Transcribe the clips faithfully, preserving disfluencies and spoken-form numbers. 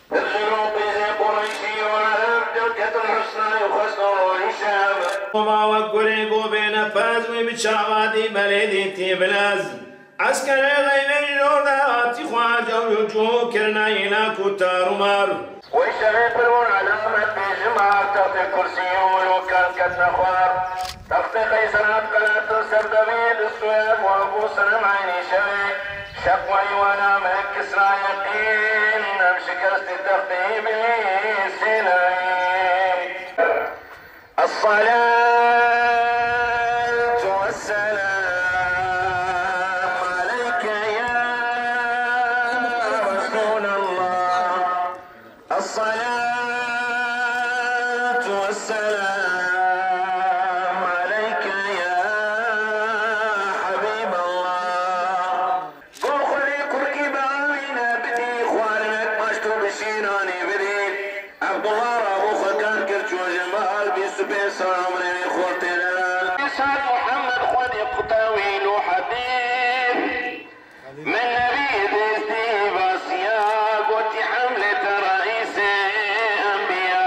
Pir jin û qîzê Qureyşî û Ereb derketin husnayê xwestin û rîşem. Homa wek gurê go bêne pez wî bi çava dî belê dîtî bilez. Eskerê xeybê jor de hatî xwace û cû kirine îna ku tarûmar. Wê şevê pir bûn elamet bêjimar, textê kursî û mûlokan ketine xwar. Textê Qeyser hat qelatin ser devî, di sûyeb wan bû senem eynî şevê. Şeq wayî wana Melik Kisra yeqîn, em şikestî textê Îblîsê nayîn. الصلاة والسلام عليك يا رسول الله. الصلاة والسلام عليك يا حبيب الله. Go Xwedê kurkî bi awîne bidî xwarinek maşto bi şînanî bidî. Ebdullah rabû xwe kar kir çû ji mal bîst û pênc sal umrê wî xortê de. Sal Muhammed Xwedê quta wî lo Habîb. Min nebî destî vasiya gotî hemlê te reîsê enbiya.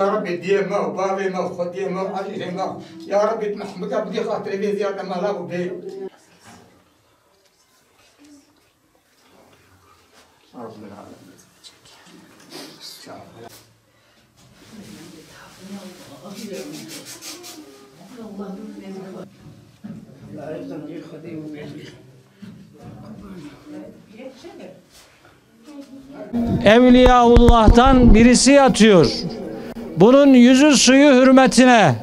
Ya Rabbî, diyê me û bavê me û xwediyê me û ezîzê me, ya Rabbî, tu Mehmûda bigê xatirê vê ziyade mala û bê. Evliyaullah'tan birisi yatıyor. Bunun yüzü suyu hürmetine,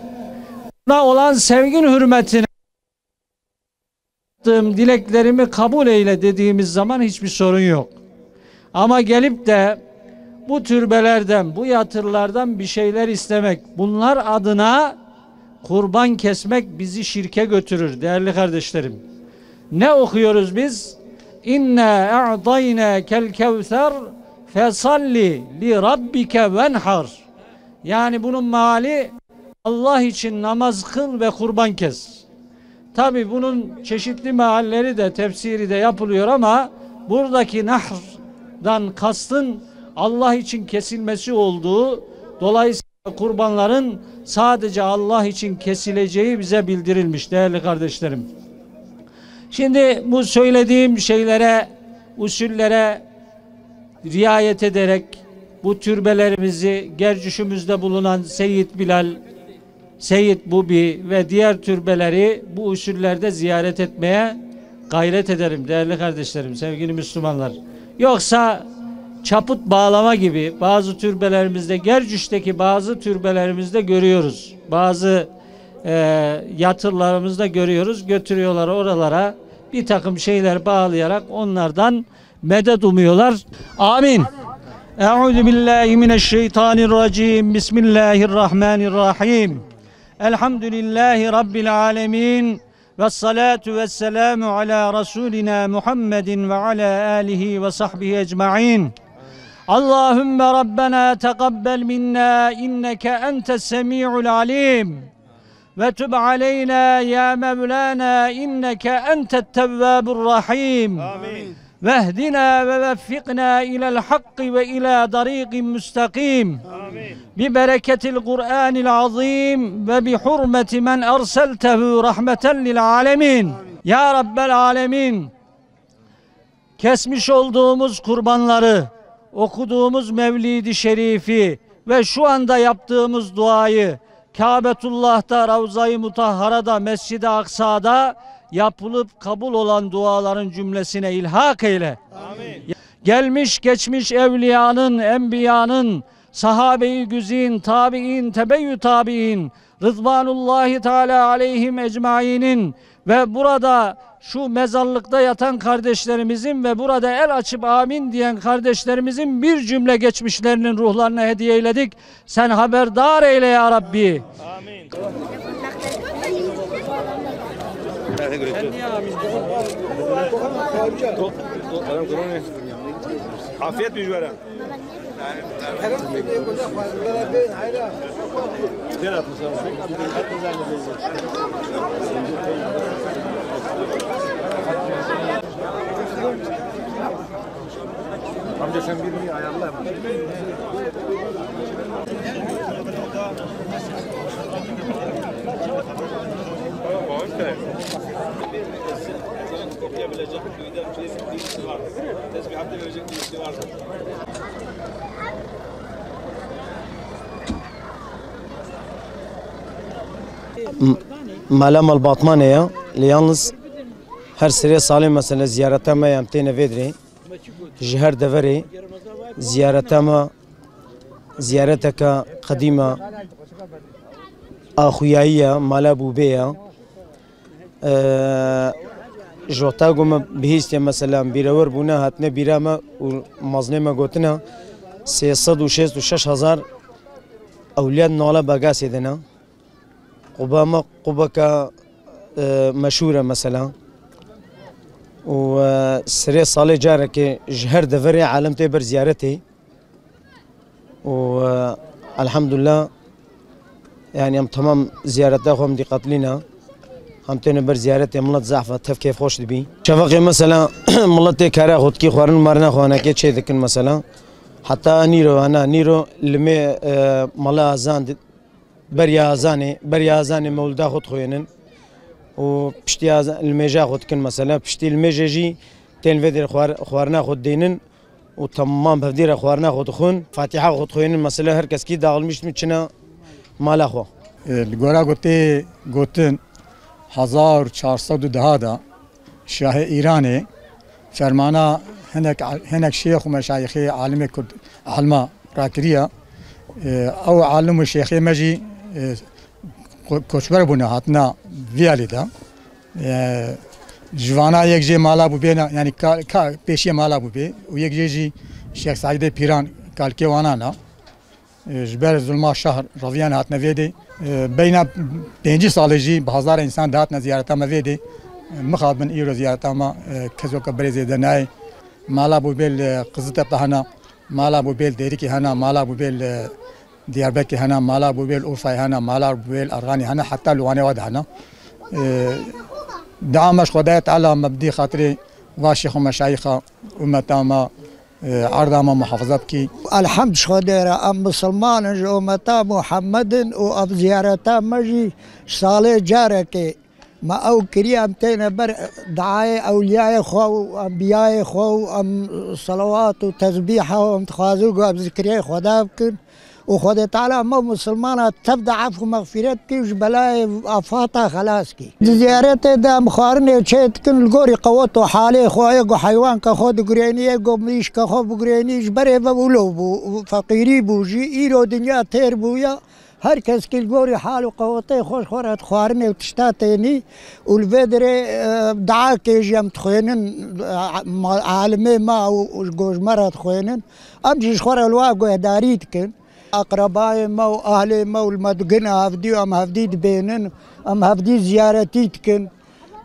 ona olan sevgin hürmetine yaptığım dileklerimi kabul eyle dediğimiz zaman hiçbir sorun yok. Ama gelip de bu türbelerden, bu yatırlardan bir şeyler istemek, bunlar adına kurban kesmek bizi şirke götürür değerli kardeşlerim. Ne okuyoruz biz? "İnna a'taynakel kevser fesalli li rabbike venhar." Yani bunun meali Allah için namaz kıl ve kurban kes. Tabi bunun çeşitli mealleri de, tefsiri de yapılıyor ama buradaki nahrdan kastın Allah için kesilmesi olduğu, dolayısıyla kurbanların sadece Allah için kesileceği bize bildirilmiş değerli kardeşlerim. Şimdi bu söylediğim şeylere, usullere riayet ederek bu türbelerimizi, Gercüşümüzde bulunan Seyyid Bilal, Seyyid Bubi ve diğer türbeleri bu usullerde ziyaret etmeye gayret ederim değerli kardeşlerim, sevgili Müslümanlar. Yoksa çaput bağlama gibi bazı türbelerimizde, Gercüş'teki bazı türbelerimizde görüyoruz. Bazı e, yatırlarımızda görüyoruz. Götürüyorlar oralara, bir takım şeyler bağlayarak onlardan medet umuyorlar. Amin. Euzu billahi mineşşeytanirracim. Bismillahirrahmanirrahim. Elhamdülillahi Rabbil alemin. Ve salatu ve selamu ala Resulina Muhammedin ve ala alihi ve sahbihi ecmain. Allahümme Rabbena teqabbel minna inneke entes semi'ul alim. Ve tub aleyna ya Mevlana inneke entet tevvabur rahim. Amin. Vehdina ve veffikna ilel hakki ve ila tariqin müstakim. Amin. Bi bereketil Kur'anil azim ve bi hurmeti men erseltehu rahmeten lil alemin. Ya Rabbel alemin. Kesmiş olduğumuz kurbanları, okuduğumuz Mevlid-i Şerifi ve şu anda yaptığımız duayı Kabetullah'ta, Ravza-i Mutahhara'da, Mescid-i Aksa'da yapılıp kabul olan duaların cümlesine ilhak eyle. Amin. Gelmiş geçmiş evliyanın, enbiyanın, sahabe-i güzin, tabiin, tebeyyü tabiin, Rıdvanullahi Teala aleyhim ecmainin ve burada şu mezarlıkta yatan kardeşlerimizin ve burada el açıp amin diyen kardeşlerimizin bir cümle geçmişlerinin ruhlarına hediye eyledik. Sen haberdar eyle ya Rabbi. Amin. Afiyet mi jwara? Amca sen birini ayarla. Okuyabilecek birisi vardır. Tesbihatta verecek birisi vardır. M-, Mala Malbatmanê ya, lê yalnız her serê salê mesela ziyareta me ya em têne vê dirê. Ji her deverê ziyareta me, ziyareteke qedîm e, axuyayî ye, mala Bûbê ye. Ee, ji wexta ku me bihîstiye, mesela, bîrewir bûne, hatine bîra me û mezinê me gotine, sê sed û şêst û şeş hezar ewliya di nala Begasê de ne. Quba me qubeke, e, meşhûr e, mesela. Û, e, serê salê carekê ji her deverê alem tê ber ziyaretê. Û, e, elhamdulillah, yani em temam ziyareta xwe em dîqetlî ne. Em têne ber ziyaretê, milet zehf e, tev kêfxweş dibî. Şevaqê mesela milet tê kara xwe dikî, xwarin marina xwe hinekê çê dikin mesela. Heta nîro, hena nîro limê, e, mala azan di-, beriya azanê, beriya azanê mewlida xwe dixwênin. Û piştî aza-, limêja xwe dikin mesela. Piştî limêjê jî tên vê derê xwar-, xwarina xwe didênin. û temam hevdî re xwarina xwe dixwin, Fatiha xwe dixwînin, mesela her kes kî dağılmıştı çine mala xwe. E, li gora ku tê gotin hezar û çar sed û deh de Şahê Îranê fermana hinek, hinek şêx û meşayixê alimê Kurd, elma rakiriye. E, ew alim û şêxê me jî, e, ko-, koçber bûne, hatine vî alî de. E, ji vana yek jê mala Bûbê ne, yanî ka, ka pêşiyê mala Bûbê û yek jê jî Şêx Seîdê Pîran kalkê wana ne. E, ji ber zulma şahr reviyane hatine vê dê. E, beyna pêncî salê jî bi hezara însan dihatine ziyareta me vê dê. E, mixabin îro ziyareta me, e, keso ke berê zêde nayê. Mala Bûbê li Qiziltepe hene, mala Bûbê li Dêrikê hene, mala Bûbê li Diyarbekirê hene, mala Bûbê li Urfayê hene, mala Bûbê li Erxanê hene, heta li Wanê wa de hene. Ee, dua me ji Xwedayê Teala me bidî xatirê va şêx û meşayixa umeta me, e, erda me muhafaza bikî. Elhamd ji Xwedê re, em misilman in, ji umeta Muhammed in û ev ziyareta me jî salê carekê me ew kiriye, em têne ber duayê ewliyayê xwe û enbiyayê xwe û em selawat û tesbîha û em dixwazin ku em zikrê Xweda bikin û Xwedê Teala me misilmana tev de efû mexfîret kî û ji belayê afata xelas kî. Di ziyaretê de em xwarinê çê dikin li gorî qewet û halê xwe, yê ku heywanke xwe digurênî, yê ku mirîşke xwe bigurênî, ji berê ve wilo bû, feqîrî bû jî, îro dinya têr bûye. Her kes kî li gorî hal û qewetê xwe ji xwe re dixwarinê û tişta tênî û li vê derê, e, duayekê jî em dixwînin, e, ma-, alimê me û, û ji gor me re dixwînin. Em jî ji xwe re li wa guhdarî dikin. Aqrebayê me û ahlê me û li me digihine hevdî û em hevdî dibênin, em hevdî ziyaretî dikin.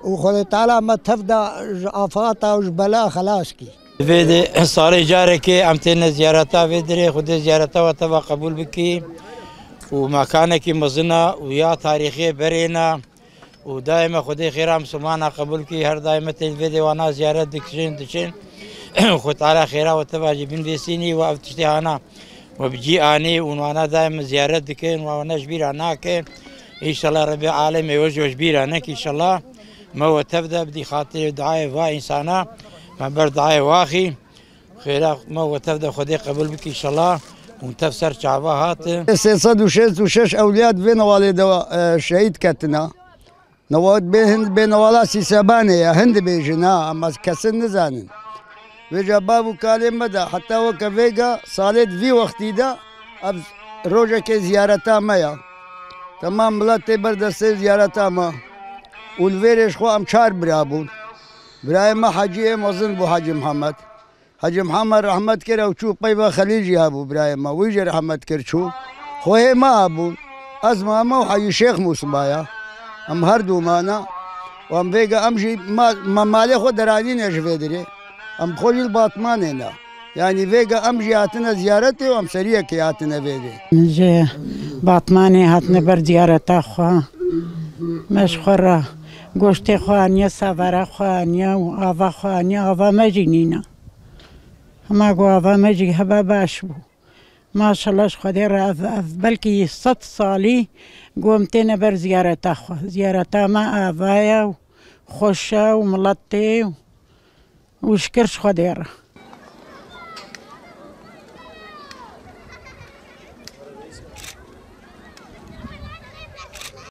Û Xwedê Teala me tev de ji afata û ji bela xelas kî. Vê de salê carekê em têne ziyareta vê dirê, Xwedê ziyareta we teva qebûl bikî. Û mekanekî mezin e û ya tarîxê berê ne. Û daîme Xwedê xêra Mislimana qebûl kî, her daîme tên vê dê wana ziyaret dikin, diçin. Xwedê Teala xêra we teva jî bin vê sînî we ev tiştê hana we bi cî anî û wana daîme ziyaret dikin, we wana ji bîra nake. Înşallah Rebê Alemê we jî we ji bîra neke înşallah. Me we tev de bidî xatirê duayê va însana, me ber duayê waxî. Xêra me we tev de Xwedê qebûl bikî înşallah. Hûn tev ser çava hatin. Sê sed û şêst û şeş ewliya di vê newalê de, e, şehîd ketina. Newal bê hin, bê newala Sîsebanê ye, hin dibêjin ha, em ez kesin nizanin. Vêca bav û kalê me de, heta weke vêga salê di vî wextî de, ev rojekê ziyareta me ya. Temam milet tê ber destê ziyareta me. Û li vêrê ji xwe em çar bira bûn. Birayê me Hecî ê mezin bû, Hecî Mihemed. Hecî Mihemed rehmet kir, ew çû peyva Xelîl jî hebû birayê me. Wî jî rehmet kir çû. Xwehê me hebûn. Ez mame û Hecî Şêx Mûsma ya. Em her du mana. Û em vêga em jî ma-, me malê xwe deranîne ji vê dirê. Em bi xwe jî li Batmanê ne. Yanî vêga em jî hatine ziyaretê û em seriyekê hatine vê dê. Min ji Batmanê hatine ber ziyareta xwe. Me ji xwe re goştê xwe aniye, savara xwe aniye û ava xwe aniye. Ava me jî nîne. Hema ku ava me jî hebe baş bû. Maşallah ji Xwedê re ev, ev belkî sed salî ku em têne ber ziyareta xwe. Ziyareta me ava ye û xweş e û milet tê û, û şikir ji Xwedê re.